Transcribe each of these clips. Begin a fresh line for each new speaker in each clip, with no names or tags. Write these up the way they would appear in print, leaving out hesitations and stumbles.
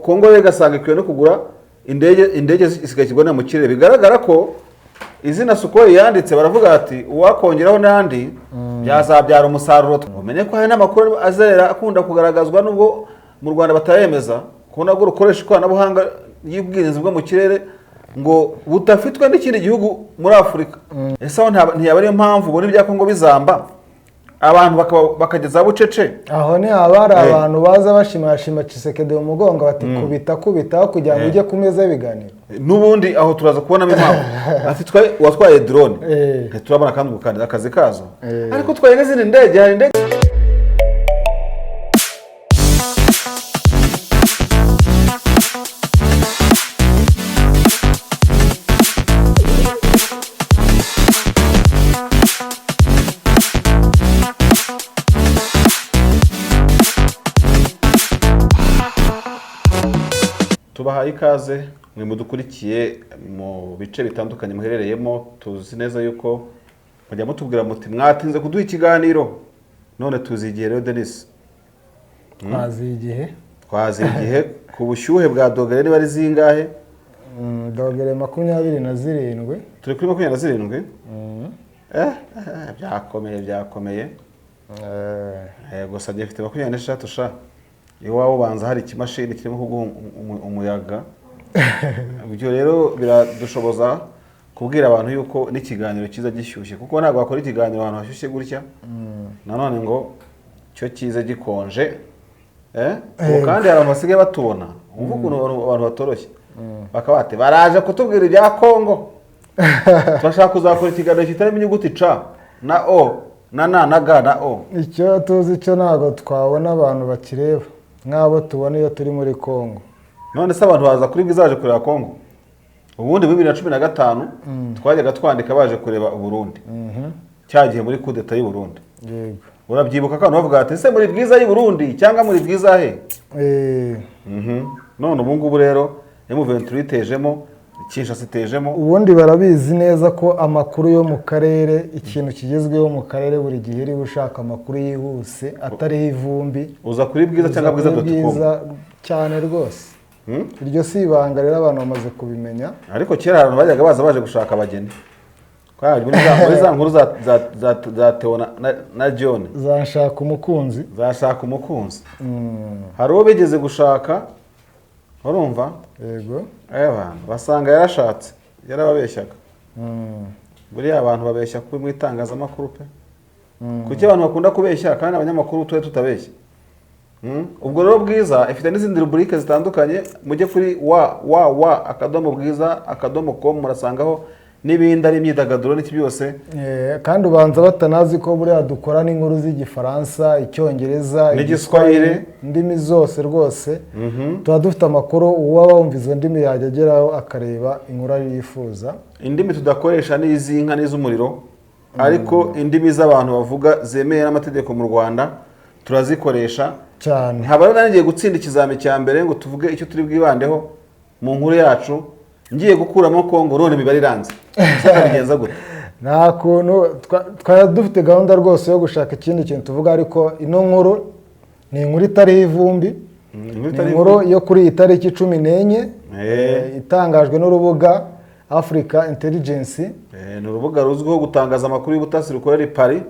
Kongo rero igasanga ikwiye no kugura indege isigaye kirwanira mu kirere. Bigaragara ko izina Sukhoi yanditse, baravuga bati uwakongeraho n'andi byazabyara umusaruro. Umenye ko hari n'amakuru azera akunda kugaragazwa nubwo mu Rwanda batayemeza, ko nabwo rukoresha ikoranabuhanga ry'ubwirinzi bwo mu kirere ngo budafitwe n'ikindi gihugu muri Afurika. Ese aho ntiyaba ariyo mpamvu ubona ibya Kongo bizamba, abantu bakageza bucece?
Aho ni haba hari abantu baza bashimashima Tshisekedi mu mugongo bati kubita kubita kugira ngo ujye ku meza y'ibiganiro.
N'ubundi aho turaza kubonamo impamvu. Ati watwaye drone, ntiturabona kandi gukandida akazi kazo, ariko utwaye n'izindi ndege, hari indege. Tubahaye ikaze mwe mudukurikiye mu bice bitandukanye muherereyemo. Tuzi neza yuko mujya mutubwira muti mwatinze kuduha ikiganiro, none tuzi igihe rero, Denis.
Twaziye igihe.
Twaziye igihe ku bushyuhe bwa dogere niba ari zingahe?
Dogere 27.
Turi kuri 27. Byakomeye, byakomeye. Gusa gifite 26 sha. Iwawe ubanza hari ikimashini kirimo kuguha umuyaga. Ibyo rero biradushoboza kubwira abantu yuko n'ikiganiro kiza gishyushye, kuko ntabwo wakora ikiganiro ahantu hashyushye gutya nanone ngo cyo kize gikonje. Ubu kandi hari abantu basigaye batubona, wumva ukuntu abantu batoroshye, bakaba bati baraje kutubwira ibya Kongo. Turashaka kuzakora ikiganiro kitarimo inyuguti C na O na N na G na O.
Icyo tuzi cyo ntabwo twabona abantu bakireba nk'abo tubona iyo turi muri Kongo.
None se abantu baza kuri Bwiza baje kureba Kongo? Ubundi muri 2015 twajyaga twandika baje kureba Uburundi, cya gihe muri kudeta y'u Burundi.
Yego.
Urabyibuka ko abantu bavuga bati ese muri Bwiza y'u Burundi cyangwa muri Bwiza he? None ubu ngubu rero M23 itejemo, Kinshasa itejemo.
Ubundi barabizi neza ko amakuru yo mu karere, ikintu kigezweho mu karere, buri gihe uri ushaka amakuru yihuse atariho ivumbi,
uza kuri Bwiza cyangwa
uza kuri
bwiza.com.
Bwiza cyane rwose. Iryo si ibanga rero, abantu bamaze kubimenya.
Ariko kera abantu bajyaga baza baje gushaka abageni. Muri za nkuru za Theo na John.
Zashaka umukunzi.
Zashaka umukunzi. Hari uwo bigeze gushaka, urumva?
Yego.
Abantu basanga yarashatse, yarababeshyaga. Buriya abantu babeshya kubi mu itangazamakuru pe. Kuki abantu bakunda kubeshya kandi abanyamakuru tube tutabeshya? Ubwo rero Bwiza ifite n'izindi ruburike zitandukanye, mujye kuri wa wa wa akadomo bwiza akadomo com, murasangaho n'ibindi ari imyidagaduro n'iki byose.
Kandi ubanza batanazi ko buriya dukora n'inkuru z'Igifaransa, Icyongereza,
n'Igiswahili,
indimi zose rwose. Tuba dufite amakuru, uwaba wumva izo ndimi yajya ageraho akareba inkuru ari yifuza.
Indimi tudakoresha ni iz'inka n'iz'umuriro, ariko indimi z'abantu bavuga zemewe n'amategeko mu Rwanda turazikoresha
cyane.
Nkaba rero ngiye gutsinda ikizami cya mbere ngo tuvuge icyo turi bwibandeho mu nkuru yacu. Ngiye gukuramo Kongo none imibare iranze, bigenza gute?
Nta kuntu twari dufite gahunda rwose yo gushaka ikindi kintu tuvuga, ariko ino nkuru ni inkuru itariho ivumbi.
Inkuru
Ni
itari
inkuru yo kuri iyi tariki 14, itangajwe n'urubuga Africa Intelligence.
Ni urubuga ruzwiho gutangaza amakuru y'ubutasi rukorera i Paris.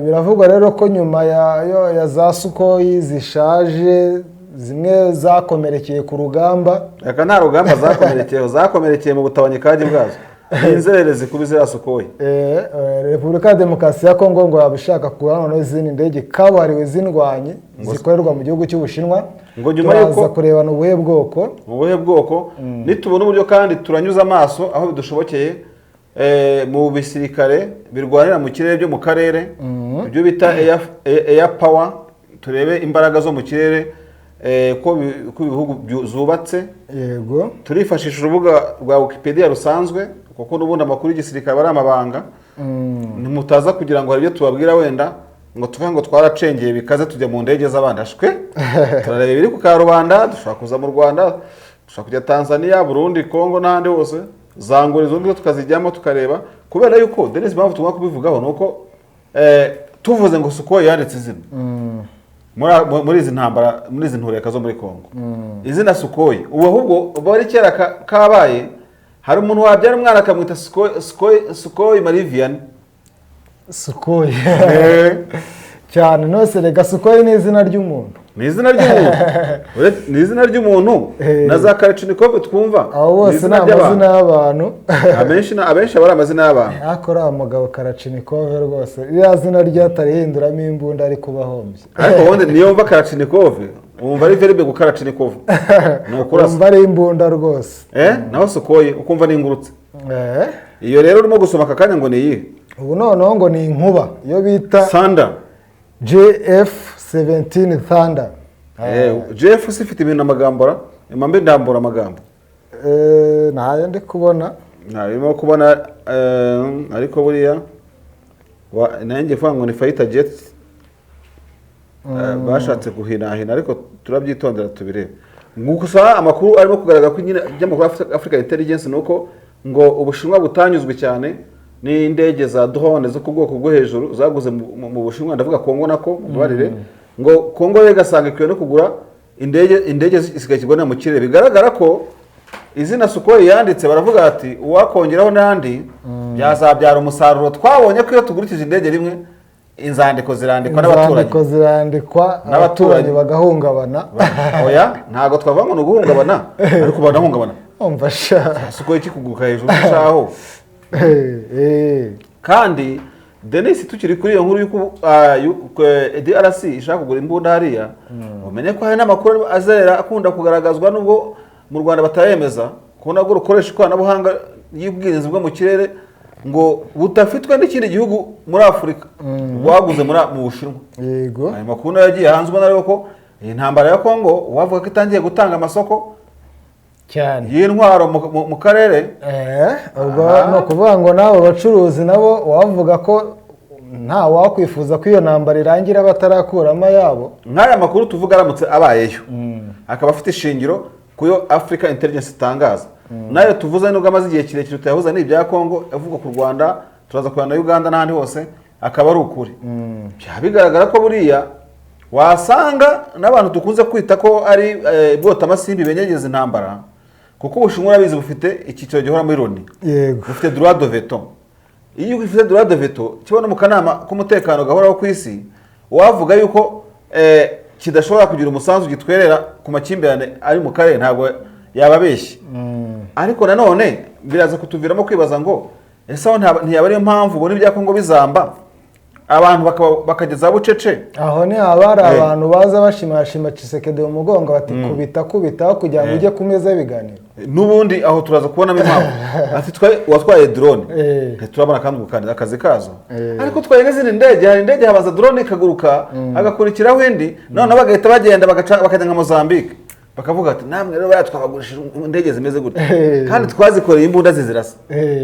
Biravugwa rero ko nyuma ya za Sukhoi zishaje, zimwe zakomerekeye ku rugamba.
Reka, nta rugamba zakomerekeyeho, zakomerekeye mu butabanyikage bwazo. Inzererezi kuba iziriya Sukhoi.
Repubulika ya Demokarasi ya Kongo ngo yaba ishaka kugura noneho izindi ndege kabuhariwe z'indwanyi zikorerwa mu gihugu cy'Ubushinwa.
Ngo nyuma
Turaza
y'uko
kureba ni ubuhe bwoko.
Mu buhe bwoko, nitubona uburyo kandi turanyuza amaso aho bidushobokeye mu bisirikare birwanira mu kirere byo mu karere, ibyo bita air power, turebe imbaraga zo mu kirere ko ibihugu zubatse.
Yego.
Turifashisha urubuga rwa Wikipedia rusanzwe, kuko n'ubundi amakuru y'igisirikare aba ari amabanga. Ntimutaza kugira ngo hari ibyo tubabwira wenda ngo tuve ngo twaracengeye bikaze tujya mu ndege z'abandi. Ashwe, turareba ibiri ku karubanda. Dushobora kuza mu Rwanda, dushobora kujya Tanzania, Burundi, Congo n'ahandi hose, zangura izo ngizo tukazijyamo tukareba. Kubera yuko Denis, impamvu tugomba kubivugaho ni uko tuvuze ngo Sukhoi yanditse izina. Muri izi ntambara, muri izi ntureka zo muri Kongo, izina Sukhoi ubu ahubwo ubu ari kera kabaye. Hari umuntu wabyara umwana akamwita Sukhoi, Sukhoi, Sukhoi Marivian.
Sukhoi cyane nose. Rega Sukhoi ni izina ry'umuntu.
Ni izina ry'umuntu. Ni izina ry'umuntu. Na za Kalachnikov twumva
Abo bose ni
izina
amazina
ry'abantu.
y'abantu.
Abenshi aba ari amazina y'abantu.
Ariko uriya mugabo Kalachnikov rwose, ririya zina rye atarihinduramo imbunda ari kuba ahombye.
Ariko ubundi niyo wumva Kalachnikov, wumva ari verbe gukarachnikov, ni ukurasa.
Wumva ari imbunda rwose.
Naho Sukhoi ukumva ni ingurutse. Iyo rero urimo gusoma aka kanya ngo ni iyihe?
Ubu noneho ngo ni inkuba, iyo bita
Thunder.
JF 17 Thunder.
JF si ifite ibintu amagambo ra impamvu ndambura amagambo.
Ntayo ndi kubona.
Ntarimo kubona, ariko buriya nanjye kuvuga ngo ni fighter jet, bashatse guhinahina, ariko turabyitondera tubirebe. Gusa amakuru arimo kugaragara ko nyine by'amakuru Africa Intelligence ni uko ngo Ubushinwa butanyuzwe cyane n'indege za drone zo ku bwoko bwo hejuru zaguze mu Bushinwa, ndavuga Kongo nako mubabarire, ngo Kongo rero igasanga ikwiye no kugura indege zisigaye kirwanira mu kirere. Bigaragara ko izina Sukhoi yanditse, baravuga ati uwakongeraho n'andi byazabyara umusaruro. Twabonye ko iyo tugurikije indege rimwe, inzandiko zirandikwa n'abaturage.
Inzandiko zirandikwa.
N'abaturage.
Abaturage bagahungabana.
Oya, ntabwo twavuga ngo ni uguhungabana, ariko banahungabana.
Umva sha.
Sukhoi kikuguruka hejuru shaho. Kandi Denis, tukiri kuri iyo nkuru y'uko DRC ishaka kugura imbunda hariya, umenye ko hari n'amakuru azerera akunda kugaragazwa nubwo mu Rwanda batayemeza, ko nabwo rukoresha ikoranabuhanga ry'ubwirinzi bwo mu kirere ngo budafitwe n'ikindi gihugu muri Afurika, rwaguze mu Bushinwa. Ayo makuru nayo yagiye hanze, ubona rero ko iyi ntambara ya Kongo uwavuga ko itangiye gutanga amasoko y'intwaro mu karere.
Ubwo ni ukuvuga ngo n'abo bacuruzi nabo wavuga ko nta wakwifuza ko iyo ntambara irangira batarakuramo ayabo.
Nk'aya makuru tuvuga aramutse abayeyo, akaba afite ishingiro ku yo Africa Intelligence itangaza, nayo tuvuze nubwo amaze igihe kirekire tutayahuza n'ibya Kongo avuga ku Rwanda, turaza kureba na Uganda n'ahandi hose, akaba ari ukuri, byaba bigaragara ko buriya wasanga n'abantu dukunze kwita ko ari bwotamasimbi benyegeza intambara, kuko Ubushinwa urabizi bufite icyiciro gihora muri Loni, bufite droit de veto. Iyo ufite droit de veto kiba no mu kanama k'umutekano gahoraho ku isi, wavuga yuko kidashobora kugira umusanzu gitwerera ku makimbirane ari mu karere ntabwo yababeshye. Ariko nanone biraza kutuviramo kwibaza ngo ese aho ntiyaba ariyo mpamvu ubona ibya Kongo bizamba, abantu bakageza bucece?
Aho ni haba hari abantu baza bashimashima Tshisekedi mu mugongo bati kubita kubita aho kugira ngo ujye ku meza y'ibiganiro.
N'ubundi aho turaza kubonamo impamvu ati watwaye drone, ntiturabona kandi gukandida akazi kazo, ariko utwaye n'izindi ndege. Hari indege habaza drone ikaguruka, hagakurikiraho indi, noneho bagahita bagenda bakajya nka Mozambique, bakavuga ati namwe rero bariya twabagurishije indege zimeze gutya, kandi twazikoreye imbunda zizirasa,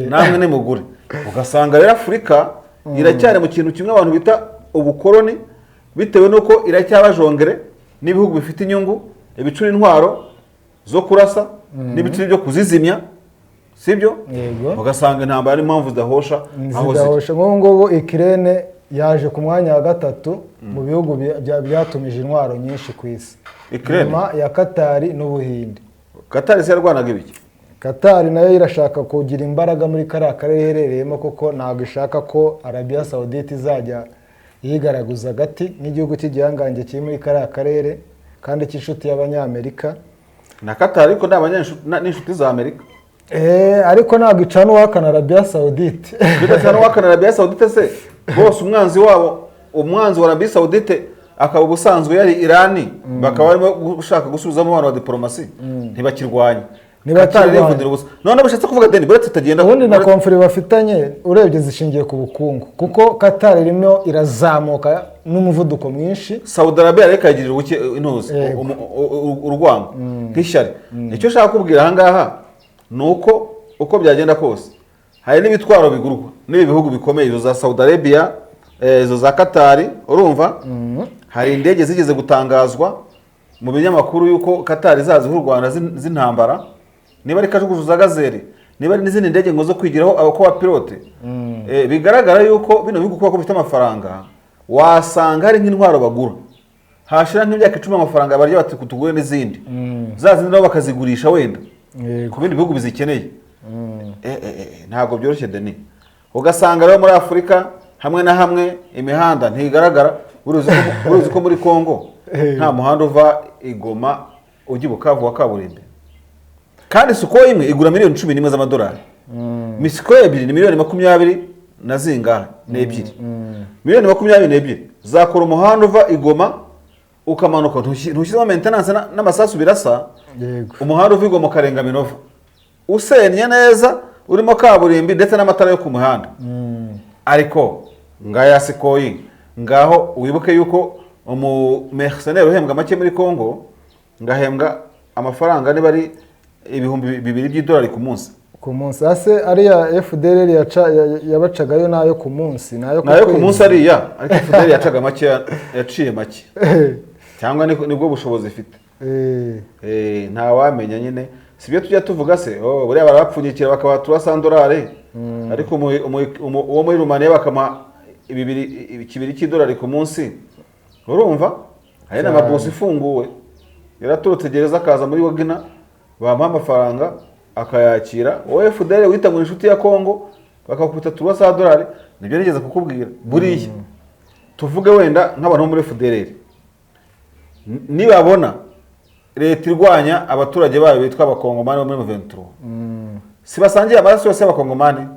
namwe nimugure. Ugasanga rero Afurika iracyari mu kintu kimwe abantu bita ubukoroni, bitewe n'uko iracyabajongere n'ibihugu bifite inyungu, ibicura intwaro zo kurasa n'ibicuri byo kuzizimya, sibyo?
Yego.
Ugasanga intambara n'impamvu zidahosha aho ziri.
Zidahosha. Nk'ubu ngubu Ukraine yaje ku mwanya wa gatatu mu bihugu byatumije intwaro nyinshi ku isi.
Ukraine?
Nyuma ya Katari n'Ubuhinde.
Katari se yarwanaga ibiki?
Katari nayo irashaka kugira imbaraga muri kariya karere iherereyemo, kuko ntabwo ishaka ko Arabia Saudite izajya yigaraguza agati nk'igihugu cy'igihangange kiri muri kariya karere kandi cy'inshuti y'Abanyamerika.
Na Katari ariko ni n'inshuti za Amerika.
Ariko ntabwo icana uwakana Arabia Saudite.
Bidasa n'uwakana Arabia Saudite se, bose umwanzi wabo, umwanzi wa Arabia Saudite akaba ubusanzwe yari Irani, bakaba barimo gushaka gusubizamo umubano wa diplomasi, ntibakirwanya.
Ntibakirwanya.
Qatar irivunira ubusa. None bishatse kuvuga, Deni, buretse tutagenda
Ubundi na conflit bafitanye urebye zishingiye ku bukungu, kuko Qatar irimo irazamuka n'umuvuduko mwinshi.
Saudi Arabia reka yigirira ubuke intuzi urwango nk'ishyari. Icyo nshaka kubwira aha ngaha ni uko uko byagenda kose hari n'ibitwaro bigurwa n'ibi bihugu bikomeye, izo za Saudi Arabia, izo za Qatar. Urumva hari indege zigeze gutangazwa mu binyamakuru yuko Qatar izaziha u Rwanda z'intambara, niba ari kajugujugu za Gazelle, niba ari n'izindi ndege ngo zo kwigiraho abapilote. Bigaragara yuko bino bihugu kubera ko bifite amafaranga, wasanga hari nk'intwaro bagura. Hashira nk'imyaka 10 amafaranga barya bati tugure n'izindi, za zindi nabo bakazigurisha wenda ku bindi bihugu bizikeneye. Ntabwo byoroshye, Deni. Ugasanga rero muri Afurika hamwe na hamwe imihanda ntigaragara. Uruzi ko muri Congo nta muhanda uva i Goma ujya i Bukavu wa kaburimbo, kandi Sukhoi imwe igura miliyoni 11 z'amadolari. Sukhoi ebyiri ni miliyoni makumyabiri na zingahe n'ebyiri. Miliyoni 22 zakora umuhanda uva i Goma ukamanuka, ntushyizemo maintenance n'amasasu birasa. Umuhanda uva i Goma ukarenga Minova usennye neza, urimo kaburimbi ndetse n'amatara yo ku muhanda. Ariko ngaya Sukhoi ngaho. Wibuke yuko umu mercenaire uhembwa make muri Congo ngahembwa amafaranga niba ari 2000 by'idolari ku munsi.
Ku munsi ase ariya FDLR yabacagayo nayo ku munsi, nayo ku
Nayo ku
kwezi.
munsi ariya, ariko FDLR yacaga make, yaciye make, cyangwa nibwo bushobozi ifite. Ntawamenya nyine, si byo tujya tuvuga se? Oh, buriya barabapfunyikira bakabaha 300 dolari, ariko uwo muri Rumaniya bakamuha 2 cy'idolari ku munsi. Urumva hari n'amabusi ifunguwe yaraturutse gereza akaza muri Wagner, bamuha amafaranga akayakira. Wowe FDL wita ngo inshuti ya Congo, bakakubita 300 dolari. Nibyo nigeze kukubwira, buriya tuvuge wenda nk'abantu bo muri FDL nibabona leta irwanya abaturage bayo bitwa Abakongomani bo muri M23, si basangiye amaraso yose y'Abakongomani,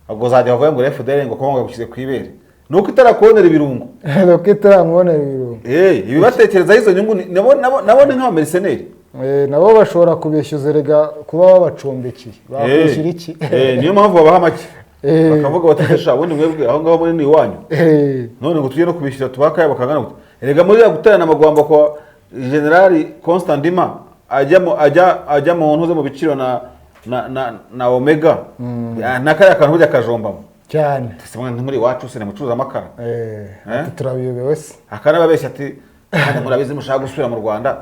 ubwo uzajya bavuga ngo FDL ngo Kongo yagushyize ku ibere, ni uko itarakubonera ibirungo.
Nuko itaramubonera ibirungo.
Ibibatekerezaho izo nyungu nabo ni nk'aba mercenaires.
Nabo bashobora kubishyuza erega kuba babacumbikiye, bakwishyura iki?
Niyo mpamvu babaha make, bakavuga bati: "Sha, ubundi mwebwe aho ngaho muri ni iwanyu, none ngo tujye no kubishyura tubahe akayabo kangana gute?" Erega muri ya guterana amagwamba kwa Generali Constant Ndima ajya mu ntuze mu biciro na Omega na kariya kantu burya kajombamo.
Cyane.
Ese mwe muri iwacu se nimucuruza amakara?
Eh, ati turabiyobewe se?
Akanababeshya ati: "Kandi murabizi mushaka gusubira mu Rwanda,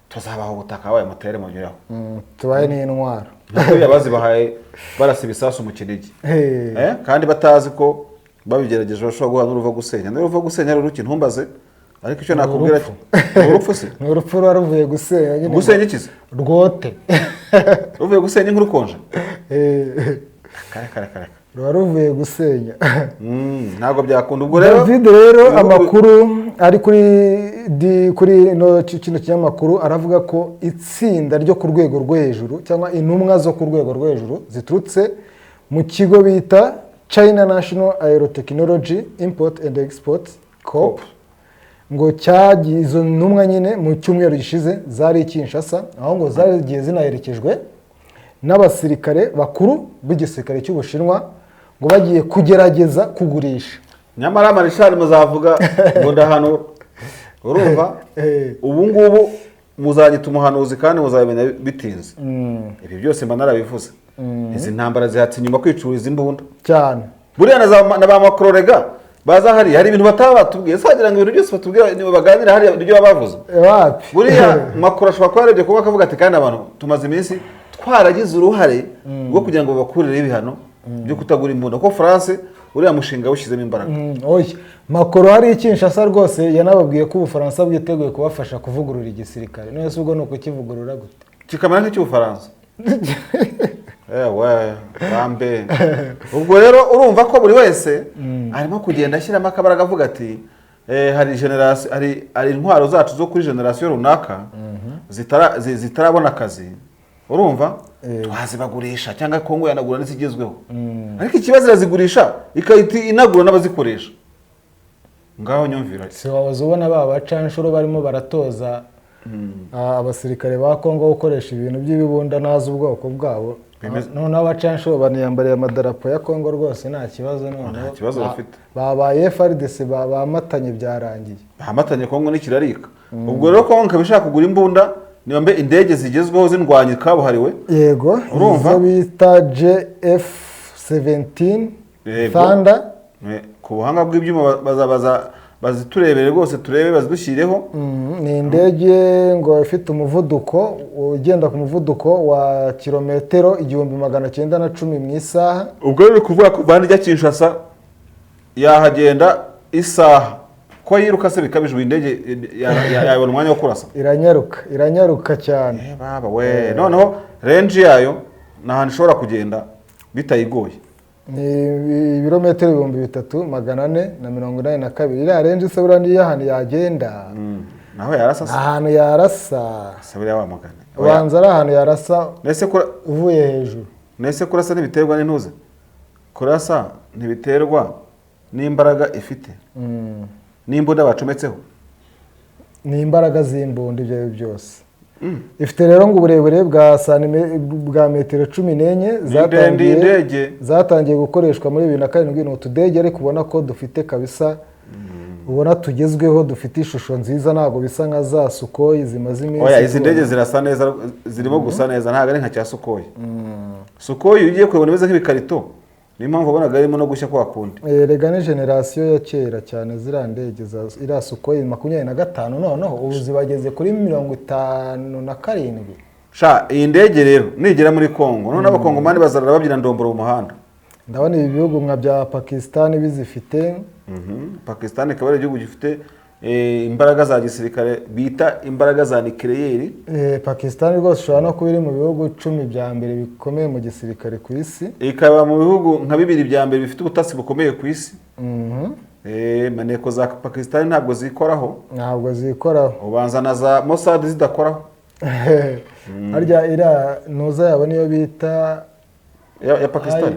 tuzabaha ubutaka, wabaye mutere munyuraho."
Tubaye n'intwaro.
Nka bazibahaye barasa ibisasu mu Kinigi. Kandi batazi ko babigerageje bashobora guhura n'uruva gusenya. N'uruva gusenya ari uruki ntumbaze, ariko icyo nakubwira
Urupfu.
Ni urupfu se?
Ni urupfu ruba ruvuye gusenya nyine.
Gusenya iki se?
Rwote.
Ruvuye gusenya inkuru ukonje. Kare kare kare.
Ruba ruvuye gusenya.
Ntabwo byakunda ubwo rero.
David rero,
ibihugu-
amakuru ari kuri no kino kinyamakuru aravuga ko itsinda ryo ku rwego rwo hejuru cyangwa intumwa zo ku rwego rwo hejuru ziturutse mu kigo bita China National Aerotechnology Import and Export Corp, ngo cyagiye, izo ntumwa nyine mu cyumweru gishize zari i Kinshasa, aho ngo zagiye zinaherekejwe n'abasirikare bakuru b'igisirikare cy'Ubushinwa, ngo bagiye kugerageza kugurisha.
Nyamara marishari muzavuga ngo ndahanura, urumva? Ubu ngubu muzanyita umuhanuzi kandi muzabimenya bitinze. Ibi byose mba narabivuze. Izi ntambara zihatse inyuma kwicuriza imbunda.
Cyane.
Buriya na ba makororega baza hariya, hari ibintu bataba batubwiye. Sagira ngo ibintu byose batubwira niba baganira hariya nibyo baba bavuze.
Wapi.
Buriya Macron ashobora kuba yarebye kuba akavuga ati: "Kandi abantu tumaze iminsi twaragize uruhare rwo kugira ngo babakurireho ibihano byo kutagura imbunda," kuko France uriya mushinga awushyizemo imbaraga.
Oya, Macron hari i Kinshasa rwose yanababwiye ko Ubufaransa bwiteguye kubafasha kuvugurura igisirikare. None se ubwo ni ukukivugurura gute?
Kikamera nk'icy'Ubufaransa. Ewe bambe, ubwo rero urumva ko buri wese arimo kugenda ashyiramo akabaraga avuga ati: "Hari génération, hari intwaro zacu zo kuri génération runaka zitarabona akazi, urumva twazibagurisha, cyangwa Kongo yanagura n'izigezweho." Ariko ikibazo irazigurisha ikahita inagura n'abazikoresha. Ngaho nyumvira.
Si wabaza ubona ba bacanshuro barimo baratoza abasirikare ba Kongo gukoresha ibintu by'ibibunda ntazi ubwoko bwabo. Noneho abacanshuro baniyambariye amadarapo ya Kongo rwose, nta kibazo noneho.
Nta kibazo bafite.
Babaye FARDC, bamatanye byarangiye.
Bahamatanye, Kongo n'ikirarika. Ubwo rero Kongo ikaba ishaka kugura imbunda, niba mbe indege zigezweho zindwanyi kabuhariwe.
Yego.
Urumva?
Izo bita JF 17 Thunder.
Ku buhanga bw'ibyuma baziturebere rwose, turebe bazidushyireho.
Ni indege ngo ifite umuvuduko, ugenda ku muvuduko wa kilometero 1910 mu isaha.
Ubwo rero ni ukuvuga kuva hano ijya Kinshasa yahagenda isaha. Ko yiruka se bikabije, ubu indege yabona umwanya wo kurasa?
Iranyaruka, iranyaruka cyane.
Eh, baba we, noneho range yayo ni ahantu ishobora kugenda bitayigoye.
Ni ibirometero 3482. Iriya range se buriya niyo ahantu yagenda?
Naho yarasa se?
Ahantu yarasa.
Se buriya wamugane.
Ubanza ari ahantu yarasa
Nese kura
uvuye hejuru.
Nese kurasa ntibiterwa n'intuze, kurasa ntibiterwa n'imbaraga ifite n'imbunda bacometseho?
Ni imbaraga z'imbunda, ibyo ari byo byose. Ifite rero ngo uburebure bwa metero 14.
Ni
Zatangiye
indege.
Zatangiye gukoreshwa muri 2007. Ni utudege ariko ubona ko dufite kabisa, ubona tugezweho, dufite ishusho nziza, ntabwo bisa nka za Sukhoi zimaze iminsi
Oya, izi
tubona.
ndege zirasa neza, zirimo gusa neza, ntabwo ari nka cya Sukhoi. Sukhoi iyo ugiye kuyibona imeze nk'ibikarito, niyo mpamvu wabonaga harimo no gushya kwa kundi.
Rega ni génération ya kera cyane ziriya ndege za iriya Sukhoi 25, noneho ubu zibageze kuri 57.
Sha, iyi ndege rero nigera muri Kongo, none Abakongomani bazarara babyina ndomboro mu muhanda.
Ndabona ibi bihugu nka bya Pakistan bizifite.
Pakistan ikaba ari igihugu gifite imbaraga za gisirikare bita imbaraga za nucléaire.
Pakistan rwose ishobora no kuba iri mu bihugu 10 bya mbere bikomeye mu gisirikare ku isi.
Ikaba mu bihugu nka bibiri bya mbere bifite ubutasi bukomeye ku isi. Maneko za Pakistan ntabwo zikoraho.
Ntabwo zikoraho.
Ubanza na za Mossad zidakoraho.
Harya iriya ntuza yabo niyo bita
ya Pakistan?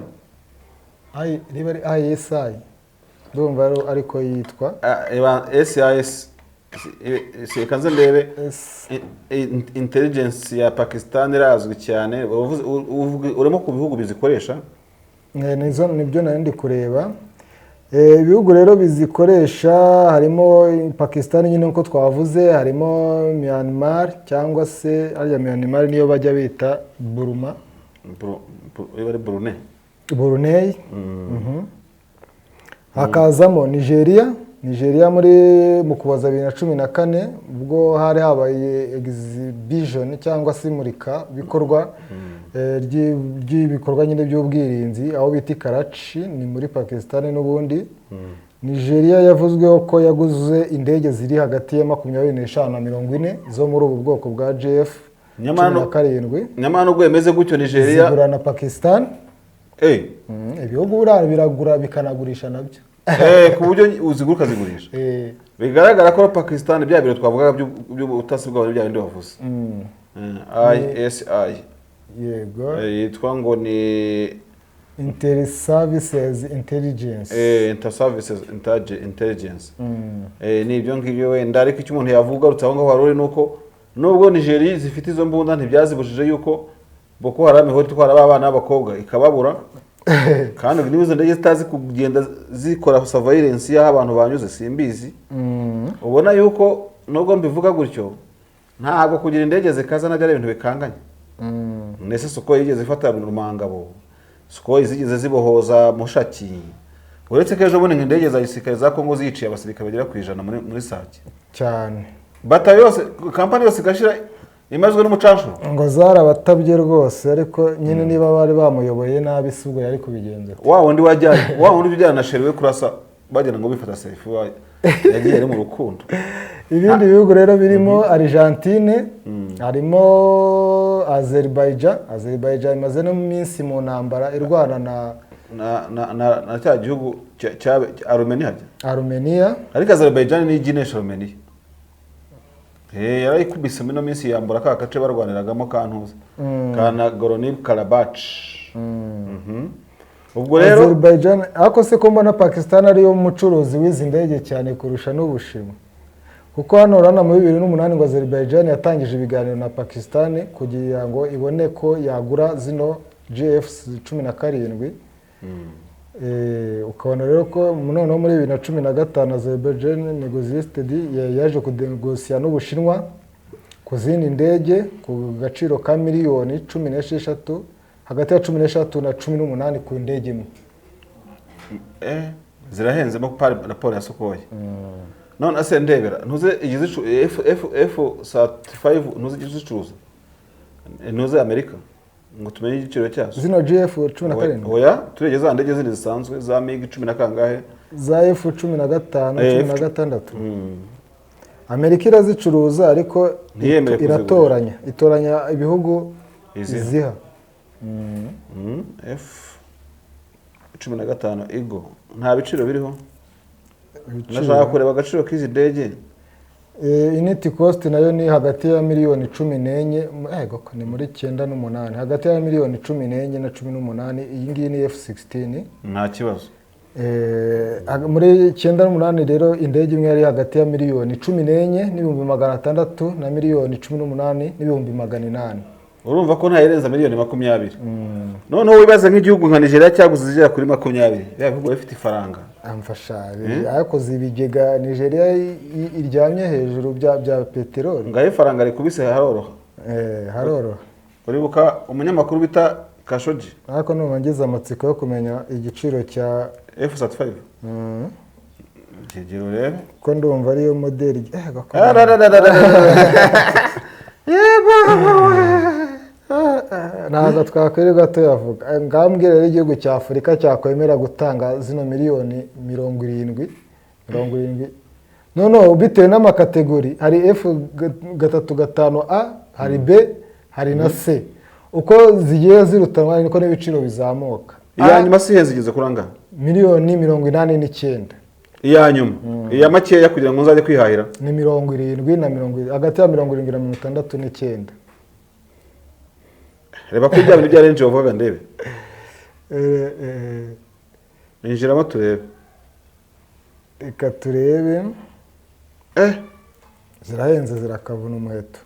Riba ari ISI, ndumva ariko yitwa.
Ah, SIS, reka nze ndebe.
S.
Intelligence ya Pakistan irazwi cyane. Urimo ku bihugu bizikoresha.
Nizo nibyo nari ndi kureba. Ibihugu rero bizikoresha harimo Pakistan nyine nk'uko twavuze, harimo Myanmar, cyangwa se harya Myanmar niyo bajya bita Burma.
Iba ari Brunei.
Brunei. Hakazamo Nigeria. Nigeria muri mu Kuboza 2014, ubwo hari habaye exhibition cyangwa se imurika bikorwa ry'ibikorwa nyine by'ubwirinzi aho bita i Karachi, ni muri Pakistan n'ubundi. Nigeria yavuzweho ko yaguze indege ziri hagati ya 25 na 40 zo muri ubu bwoko bwa JF
Nyamara
17.
Nyamara nubwo bimeze gutyo, Nigeria
Zigura na Pakistan. Ibihugu buriya biragura bikanagurisha nabyo.
Ku buryo uzigura ukazigurisha. Bigaragara ko Pakistan, bya biro twavugaga by'ubutasi bwabo, bya bindi wavuze, ISI.
Yego.
Yitwa ngo ni
Inter Services Intelligence.
Inter-Services Intelligence. Ni ibyo ngibyo wenda, ariko icyo umuntu yavuga ugarutse aho ngaho wari uri, ni uko nubwo Nigeria zifite izo mbunda, ntibyazibujije yuko Boko Haram ihora itwara ba bana b'abakobwa ikababura, kandi niba izo ndege zitazi kugenda zikora surveillance y'aho abantu banyuze, simbizi. Ubona yuko nubwo mbivuga gutyo, ntabwo kugira indege zikaza nabyo ari ibintu bikanganye. Nese Sukhoi yigeze ifata Rumangabo? Sukhoi zigeze zibohoza Mushaki? Uretse ko ejo bundi indege za gisirikare za Kongo ziciye abasirikare bagera ku 100 muri Sake.
Cyane.
Batayo yose, kampani yose igashira imazwe n'umucanshuro.
Ngo zarabatabye rwose, ariko nyine niba bari bamuyoboye nabi si ubwo yari kubigenza ate?
Wa wundi wajyanye, wa wundi ujyana na chéri we kurasa, bagira ngo bifata selfie, yagiye ari mu rukundo.
Ibindi bihugu rero birimo Argentine, harimo Azerbaijan. Azerbaijan imaze no mu minsi mu ntambara irwana na
na cya gihugu cya Armenia harya?
Armenia.
Ariko Azerbaijan niyo iginesha Armenia. Yarayikubise muri ino minsi, yambura ka gace barwaniragamo ka ntuza, ka Nagorno Karabakh. Ubwo rero
Azerbaijan. Ariko se ko mbona Pakistan ariyo mucuruzi w'izi ndege cyane kurusha n'Ubushinwa? Kuko hano urabona muri 2008 ngo Azerbaijan yatangije ibiganiro na Pakistan kugira ngo ibone ko yagura zino JF 17. Ukabona rero ko noneho muri 2015 Azerbaijan negotiated, yaje kunegosiya n'Ubushinwa ku zindi ndege ku gaciro ka miliyoni 16, hagati ya 16 na 18 ku ndege imwe.
Zirahenzemo pari raporo ya Sukhoi. None se ndebera, ntuze igize F F F 35, ntuze igize icuruza, ntuze Amerika, ngo tumenye igiciro cyazo?
Zino JF 17?
Oya, turebye za ndege zindi zisanzwe za MiG cumi na kangahe.
Za F-15, 16. Amerika irazicuruza, ariko
Ntiyemere kuzigurisha.
iratoranya, itoranya ibihugu
Iziha.
iziha.
F-15 Eagle nta biciro biriho.
Ibiciro.
Ndashaka kureba agaciro k'izi ndege.
Unit cost nayo ni hagati ya miliyoni 14, ego ko ni muri 98, hagati ya miliyoni 14 na 18. Iyi ngiyi ni F16.
Nta kibazo.
Muri 98 rero, indege imwe yari hagati ya miliyoni 14,600,000 na miliyoni 18,800,000.
Urumva ko ntayirenza miliyoni 20. Noneho wibaze nk'igihugu nka Nigeria cyaguze izigera kuri 20, bya bihugu bifite ifaranga.
Amfasha, yakoze ibigega. Nigeria iryamye hejuru bya peteroli.
Ngaho ifaranga rikubise haroroha.
Haroroha.
Uribuka umunyamakuru bita Khashoggi?
Ariko numva ngize amatsiko yo kumenya igiciro cya
F35. Kigero urebe.
Ko ndumva ariyo modeli Ntabwo twakwirirwa tuyavuga. Ngambwira rero, igihugu cya Afurika cyakwemera gutanga zino miliyoni 70, 70, noneho bitewe n'ama category, hari F gatatu gatanu A, hari B, hari na C. Uko zigiye zirutanwa niko n'ibiciro bizamuka.
Iya
A,
nyuma si ihenze, igeze kuri angahe?
Miliyoni 89.
Iya nyuma, iya makeya kugira ngo nzajye kwihahira?
Ni 70 na hagati ya 70 na 69.
Reba ko bya bintu bya range wavugaga ndebe. Injiramo turebe.
Reka turebe. Zirahenze, zirakavuna umuheto.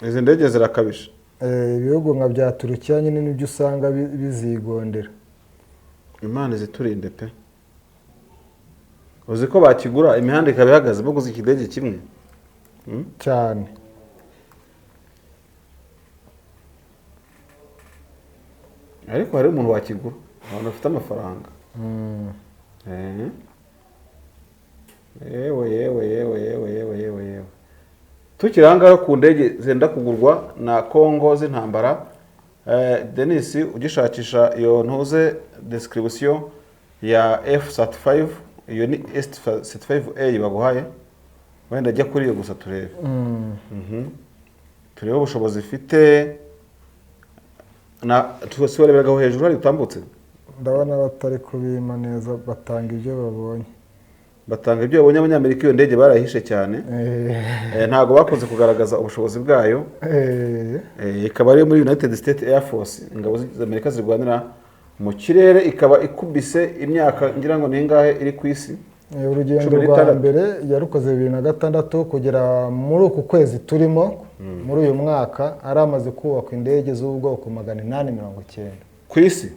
Izi ndege zirakabije.
Ibihugu nka bya Turukiya nyine nibyo usanga bizigondera.
Imana iziturinde pe. Uzi ko bakigura imihanda ikaba ihagaze baguze ikidege kimwe?
Cyane.
Ariko hari umuntu wakigura, abantu bafite amafaranga. Yewe yewe yewe yewe yewe yewe yewe, tukiri aha ngaha ku ndege zenda kugurwa na Congo z'intambara, Denis, ugishakisha iyo ntuze description ya F35, iyo ni S35A baguhaye, wenda ajya kuri iyo gusa turebe. Turebe ubushobozi ifite na si wareberagaho hejuru hari utambutse.
Ndabona batari kubima neza, batanga ibyo babonye.
Batanga ibyo babonye. Abanyamerika iyo ndege barayihishe cyane. Ntabwo bakunze kugaragaza ubushobozi bwayo. Ikaba ari muri United States Air Force, ingabo z'Amerika zirwanira mu kirere, ikaba ikubise imyaka ngira ngo ni ingahe iri ku isi?
Urugendo
Cumi
rwa
n'itandatu.
mbere yarukoze 2006, kugera muri uku kwezi turimo muri uyu mwaka ari amaze kubakwa indege z'ubwoko 890.
Ku isi,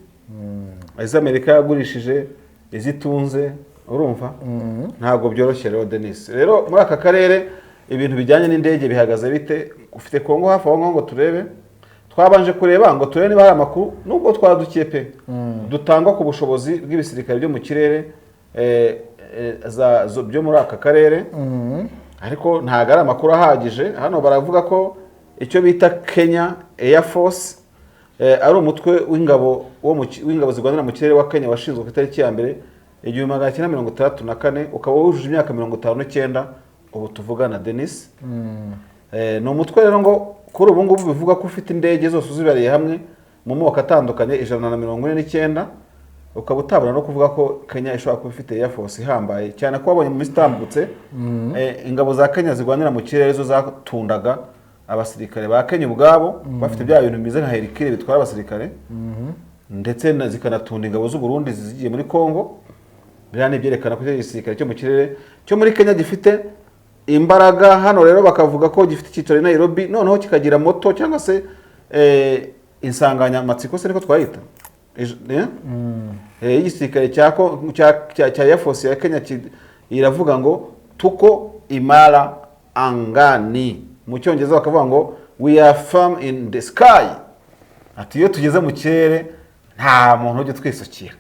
izo Amerika yagurishije, izitunze, urumva ntabwo byoroshye rero. Denis, rero muri aka karere ibintu bijyanye n'indege bihagaze bite? Ufite Kongo hafi aho ngaho ngo turebe. Twabanje kureba ngo turebe niba hari amakuru, nubwo twadukiye pe, dutangwa ku bushobozi bw'ibisirikare byo mu kirere byo muri aka karere, ariko ntabwo ari amakuru ahagije. Hano baravuga ko icyo bita Kenya Air Force ari umutwe w'ingabo w'ingabo zirwanira mu kirere wa Kenya, washinzwe ku itariki ya mbere 1964, ukaba wujuje imyaka 59 ubu tuvugana, Denis. Ni umutwe rero ngo kuri ubu ngubu bivuga ko ufite indege zose uzibariye hamwe mu moko atandukanye 149, ukaba utabona no kuvuga ko Kenya ishobora kuba ifite Air Force ihambaye cyane, ko wabonye mu minsi itambutse ingabo za Kenya zirwanira mu kirere zo zatundaga abasirikare ba Kenya ubwabo bafite bya bintu bimeze nka Hercule bitwara abasirikare, ndetse zikanatunda ingabo z'u Burundi zigiye muri Congo. Biriya ni ibyerekana ko icyo gisirikare cyo mu kirere cyo muri Kenya gifite imbaraga. Hano rero bakavuga ko gifite icyicaro i Nairobi, noneho kikagira motto cyangwa se insanganyamatsiko se niko twayita? Eh? Y'igisirikare cya Air Force ya Kenya iravuga ngo "Tuko imara angani", mu Cyongereza bakavuga ngo "We are firm in the sky", ati iyo tugeze mu kirere nta muntu ujya utwisukira.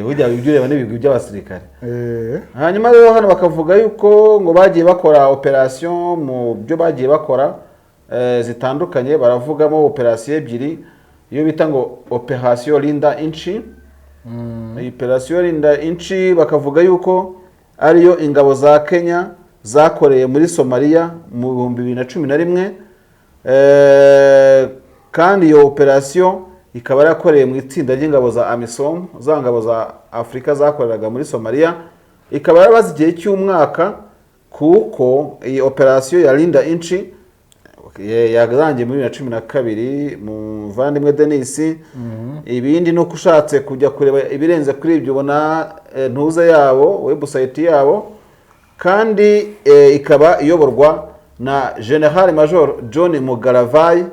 Burya ibyo ureba n'ibigwi by'abasirikare. Hanyuma rero hano bakavuga yuko ngo bagiye bakora operation, mu byo bagiye bakora zitandukanye, baravugamo operation ebyiri, iyo bita ngo Operation Linda Nchi. Iyi operasiyo Rinda Inchi bakavuga yuko ariyo ingabo za Kenya zakoreye muri Somalia mu 2011. Kandi iyo operasiyo ikaba yarakoreye mu itsinda ry'ingabo za AMISOM, za ngabo za Afurika zakoreraga muri Somalia, ikaba yarabaze igihe cy'umwaka, kuko iyi operasiyo ya Rinda Inchi yarangiye muri 2012. Muvandimwe Denis, ibindi ni uko ushatse kujya kureba ibirenze kuri ibyo ubona ntuze yabo, website yabo, kandi ikaba iyoborwa na General Major John Mugaravai,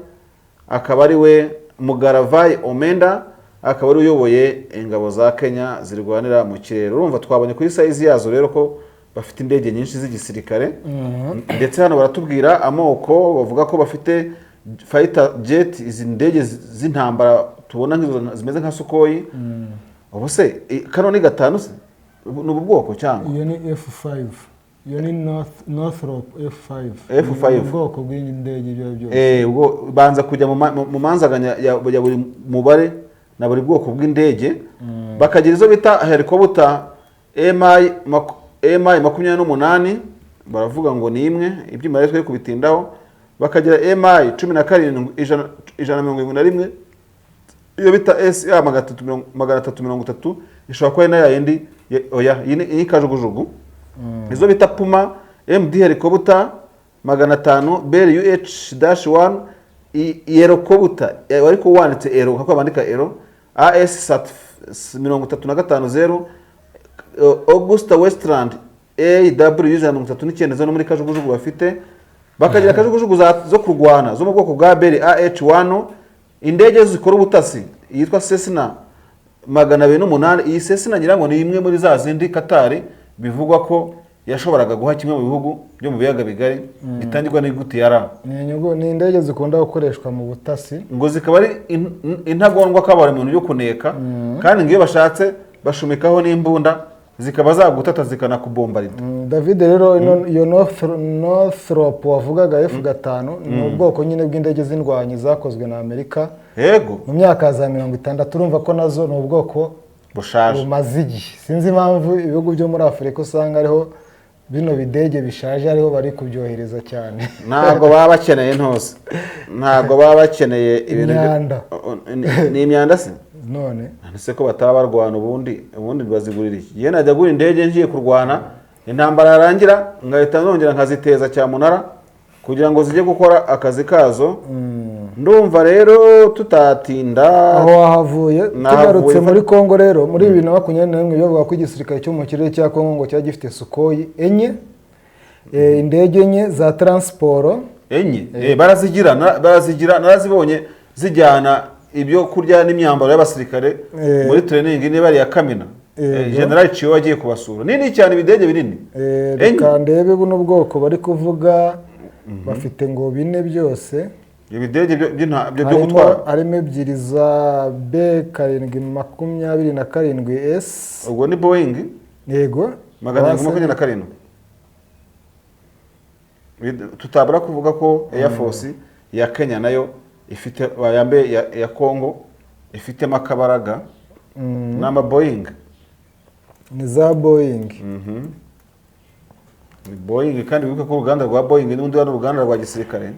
akaba ari we Mugaravai Omenda, akaba ari uyoboye ingabo za Kenya zirwanira mu kirere. Urumva twabonye kuri size yazo rero ko bafite indege nyinshi z'igisirikare, ndetse hano baratubwira amoko, bavuga ko bafite fighter jet, izi ndege z'intambara tubona nk'izo zimeze nka Sukhoi. Ubu se kano ni gatanu se? Ni ubu bwoko cyangwa?
Iyo ni F5, iyo ni Northrop F5.
F5.
Ni ubwoko bw'indege ibyo ari byo byose.
Ubwo banza kujya mu manzaganya ya buri mubare na buri bwoko bw'indege, bakagira izo bita helicopter MI 28, baravuga ngo ni imwe, ibyuma rero twe kubitindaho, bakagira MI 17 171, iyo bita SA 330, ishobora kuba ari na yindi oya, iyi ni kajugujugu, izo bita Puma MD helicopter 500, Bell UH-1 helicopter, ariko wanditse ero kuko bandika ero, AS sat 350, Augusta Westland AW 139, zo no muri kajugujugu bafite, bakagira kajugujugu zo kurwana zo mu bwoko bwa Bell AH1, indege zikora ubutasi yitwa Cessna 208. Iyi Cessna ngira ngo ni imwe muri za zindi Katari bivugwa ko yashoboraga guha kimwe mu bihugu byo mu biyaga bigari gitangirwa n'inyuguti ya R.
Ni inyugu, ni indege zikunda gukoreshwa mu butasi.
Ngo zikaba ari intagondwa kabara mu bintu byo kuneka, kandi ngo iyo bashatse bashumikaho n'imbunda zikaba zagutata zikanakubombarida.
David rero, iyo Northrop wavugaga F5 ni ubwoko nyine bw'indege z'indwanyi zakozwe na Amerika mu myaka ya za 60. Urumva ko nazo ni ubwoko
bushaje,
bumaze igihe. Sinzi impamvu ibihugu byo muri Afurika usanga ariho bino bidege bishaje ariho bari kubyohereza cyane.
Ntabwo baba bakeneye ntose, ntabwo baba bakeneye ibintu
Imyanda.
Ni imyanda se?
None
Ese ko bataba barwana, ubundi bazigurira iki? Yewe, najya gura indege ngiye kurwana, intambara yarangira ngahita nongera nkaziteza cyamunara kugira ngo zijye gukora akazi kazo. Ndumva rero tutatinda.
Aho wahavuye.
Nahavuye.
Tugarutse muri Kongo rero, muri 2021 bavuga ko igisirikare cyo mu kirere cya Kongo ngo cyari gifite Sukhoi enye, indege enye za transport.
Enye. Barazigira, barazigira, narazibonye zijyana ibyo kurya n'imyambaro y'abasirikare muri training, niba ari iya Kamina. General Ciyo wagiye kubasura, nini cyane, ibidege binini. Enye.
Reka ndebe buno bwoko bari kuvuga bafite ngo bine byose.
Ibidege byo
Harimo
gutwara.
Harimo ebyiri za B 727 S.
Ubwo ni Boeing.
Yego.
727. Tutabura kuvuga ko Air Force ya Kenya nayo ifite, yambaye ya Congo ifitemo akabaraga, ni ama Boeing.
Ni za Boeing.
Ni Boeing, kandi wibuke ko uruganda rwa Boeing n'ubundi ari uruganda rwa gisirikare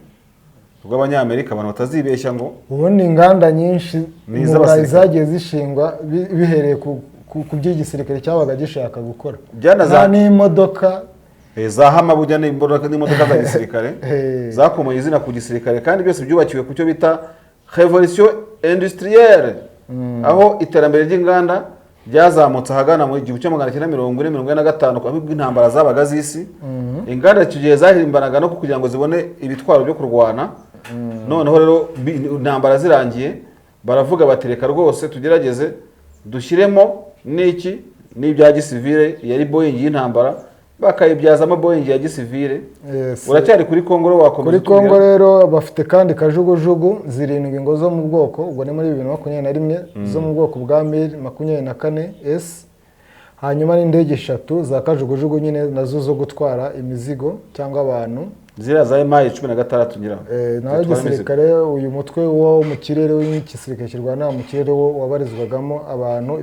rw'Abanyamerika, abantu batazibeshya ngo
Ubundi inganda nyinshi
Ni
mu Burayi
iz'abasirikare.
zagiye zishingwa bihereye ku by'igisirikare cyabaga gishaka gukora.
Byanaza-
Nta n'imodoka.
Za Hummer bujya n'imodoka za gisirikare zakomoye izina ku gisirikare, kandi byose byubakiwe ku cyo bita révolution industrielle, aho iterambere ry'inganda ryazamutse ahagana mu 1940, 45, aho intambara zabaga z'isi. Inganda icyo gihe zahirimbanaga no kugira ngo zibone ibitwaro byo kurwana. Noneho rero intambara zirangiye baravuga bati: "Reka rwose tugerageze dushyiremo n'iki n'ibya gisivile." Yari Boeing y'intambara bakayibyazamo Boeing ya gisivile. Uracyari kuri Kongo rero, wakomeza
Kuri
utubwira?
Kongo rero bafite kandi kajugujugu zirindwi ngo zo mu bwoko, ubwo ni muri 2021, zo mu bwoko bwa Mil 24 S, hanyuma n'indege eshatu za kajugujugu nyine nazo zo gutwara imizigo cyangwa abantu.
Ziriya za Mi 16 ngira ngo.
Naho
Zitwara imizigo.
igisirikare, uyu mutwe wo mu kirere w'igisirikare kirwanira mu kirere wo wabarizwagamo abantu